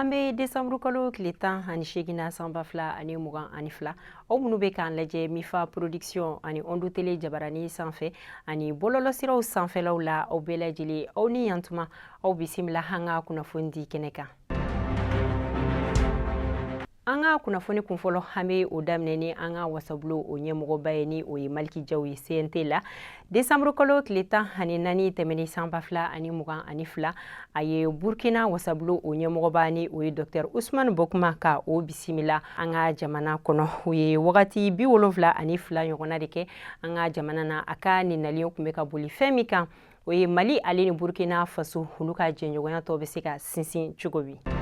An bɛ desanburu kalo tile 18 na, san 2022. Aw minnu bɛ k'an lajɛ Mifa Production ani Ondu Tele jabarani sanfɛ ani bɔlɔlɔsiraw sanfɛlaw la, aw bɛɛ lajɛlen, aw ni yantuma, aw bisimila an ka kunnafoni di kɛnɛ kan. An ka kunnafoni kunfɔlɔ, an bɛ o daminɛ ni an ka wasabulon o ɲɛmɔgɔba ye, ni o ye Maliki Jaw ye CNT la. Desanburu kalo tile 14 tɛmɛnen, san 2022, a ye Burkina wasabulon o ɲɛmɔgɔba, ni o ye Docteur Usmane Bokuma, ka o bisimila an ka jamana kɔnɔ. U ye wagati 72 ɲɔgɔnna de kɛ an ka jamana na. A ka nin nalen tun bɛ ka boli fɛn min kan, o ye Mali ale ni Burkina Faso, olu ka jɛɲɔgɔnya tɔ bɛ se ka sinsin cogo min.